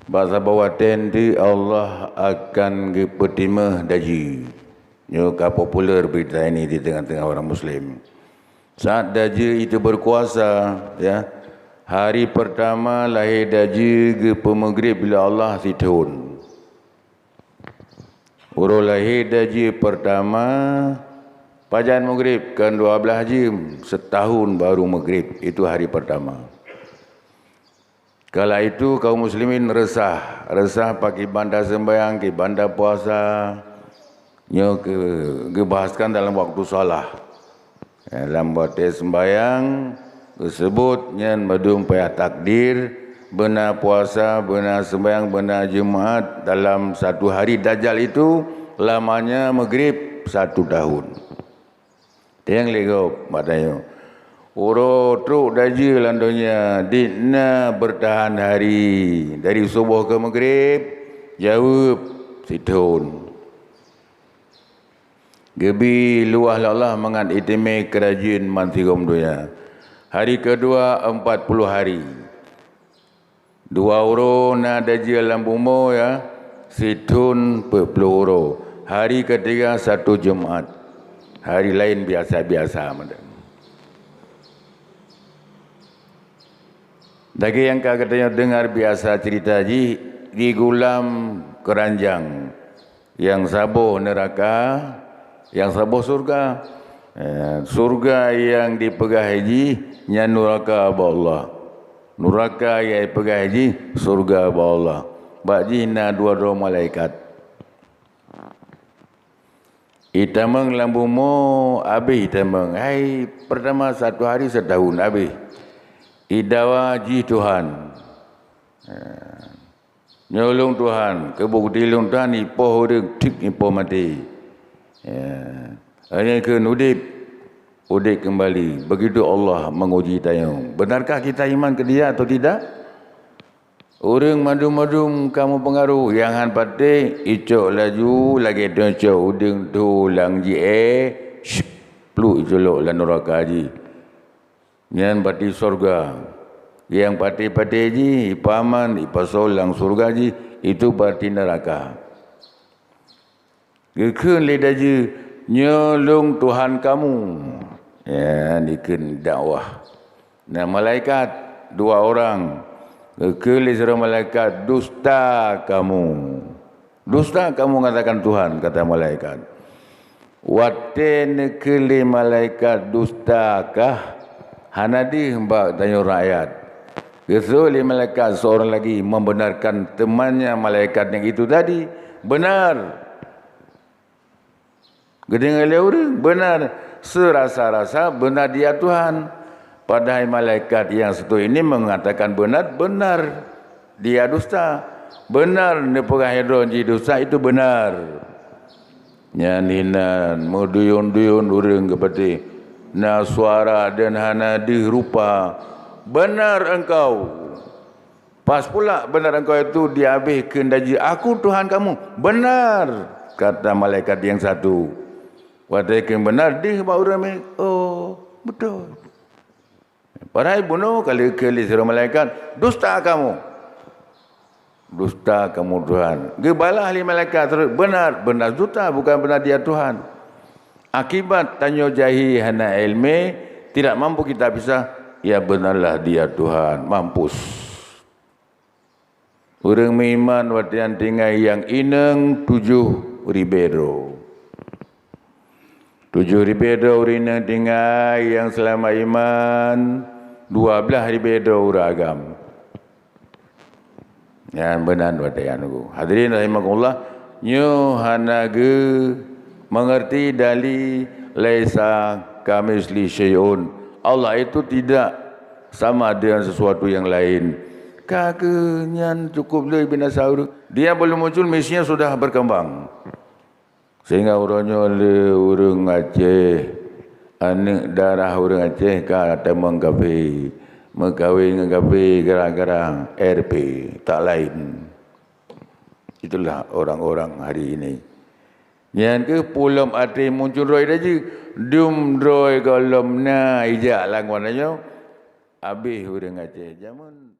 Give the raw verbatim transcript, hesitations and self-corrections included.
Bak saboh watée teuk Allah akan geupeutimeuh dajeu. Nyoe ka populer berita ini di tengah-tengah orang Muslim. Saat dajeu itu berkuasa, ya, hari pertama lahé dajeu geupeumeugrib lé Allah sithon. Uroe lahé dajeu pertama, pajan meugrib, kon dua blaih jeuem, setahun baru meugrib, itu hari pertama. Kala itu kaum muslimin resah, resah pakriban taseumbayang, kiban tapuasa. Nyoe geu-, geubahaskan dalam waktu salat. Dalam watée seumbayang, geuseubut nyan bandum payah takdir, beuna puasa, beuna seumbayang, beuna Jumat dalam satu hari Dajjal itu lamanya meugrib satu tahun. Teueng lé gob bak tanyoe, uroe trok dajeu lam donya, di na beurtahan hari dari suboh keu meugrib? Jaweueb, sithon. Geubi luwah lé Allah mangat iteumé keurajeuen bansigom donya. Hari keudua empat puluh hari. Dua uroe na dajeu lam bumoe, ya, sithon peuet ploh uroe. Hari keutiga satu Jumat. Hari laén biasa-biasa mantong. Lagée nyang ka geutanyoe deungar biasa ceurita jih di gulam keuranjang. Nyang saboh neuraka, nyang saboh syeuruga. Eh, syeuruga nyang dipeugah jih nyan neuraka bak Allah. Neuraka nyang dipeugah jih syeuruga bak Allah. Bak jih na dua droe malaikat. Itamong lam bumoe habéh itamong. Hai, pertama satu hari setahun habéh. Idawa jih Tuhan. Eh, Nyoe lôn Tuhan, keu bukeuti lôn Tuhan, ipoh ureuëng, cit ipoh maté. Ya. Hanya keu udeb, udeb keumbali. Begitu Allah menguji tanyoe. Benarkah kita iman keu Dia atau tidak? Ureuëng mandum-mandum ka meupeungaruh, nyang han patéh, icok laju lagée teucok udeueng tulang jiéh, pluek iculok lam nuraka jih. Nyan bati syeuruga. Nyang patéh-patéh jih ipeuaman, ipasoe lam syeuruga jih, itu bati neuraka. Geukheun lé dajeu, "Nyoe lôn Tuhan kamu." Ya, dikheun dakwah. Nah, malaikat dua orang. Geukheun lé sidroe malaikat, "Dusta kamu." "Dusta kamu mengatakan Tuhan," kata malaikat. Watée neukheun lé malaikat, "Dusta kah?" Hana deuh bak tanyoe rakyat. Geuseuôt lé malaikat seorang lagi membenarkan temannya malaikat yang itu tadi, "Benar." Geudeungoe lé ureuëng, "Benar." Seurasa-rasa, "Benar dia Tuhan." Padahai malaikat yang satu ini mengatakan benar, benar dia dusta. Benar neupeugah droe jih dusta, itu benar. Nyan hinan meuduyun-duyun ureuëng geupatéh. Na suara dan hana deuh rupa, "Benar engkau." Pas pula benar engkau itu dihabéh kheun dajeu, "Aku Tuhan kamu." "Benar," kata malaikat yang satu. Watée kheun benar, deuh bak ureuëng ramé, "Oh, beutôi." Padahai bunoe ka lheueh kheun lé sidroe malaikat, "Dusta kamu." "Dusta kamu Tuhan." Geubalah lé malaikat teureuh, "Benar, benar dusta, bukan benar dia Tuhan." Akibat tanyoe jahé hana iéleumé, tidak mampu kita bisa, "Ya benarlah dia Tuhan." Mampus. Ureuëng meuiman watée nyan tinggai nyang inong tujoh ribée droe. Tujoh ribée droe ureuëng inong tinggai nyang seulamat iman, dua blaih ribée droe ureuëng agam. Nyan meunan watée nyan, Teungku. Hadirin rahimakumullah, nyoe hana geumeungerti dali laisa kamitslihi syai'un. Allah itu tidak sama dengan sesuatu yang lain. Ka keuh nyan cukup le binasa ureuëng. Dia belum muncul, misinya sudah berkembang. Sehingga uroe nyoe le ureuëng Aceh, aneuëk darah ureuëng Aceh ka tamong kafé, meukawen ngon kafé gara-gara R P, tak laén. Itulah orang-orang hari ini. Nyan keuh peue lom até muncul droe dajih, dum droe gohlom na ijak lam geutanyoe, habéh ureuëng Aceh jameun.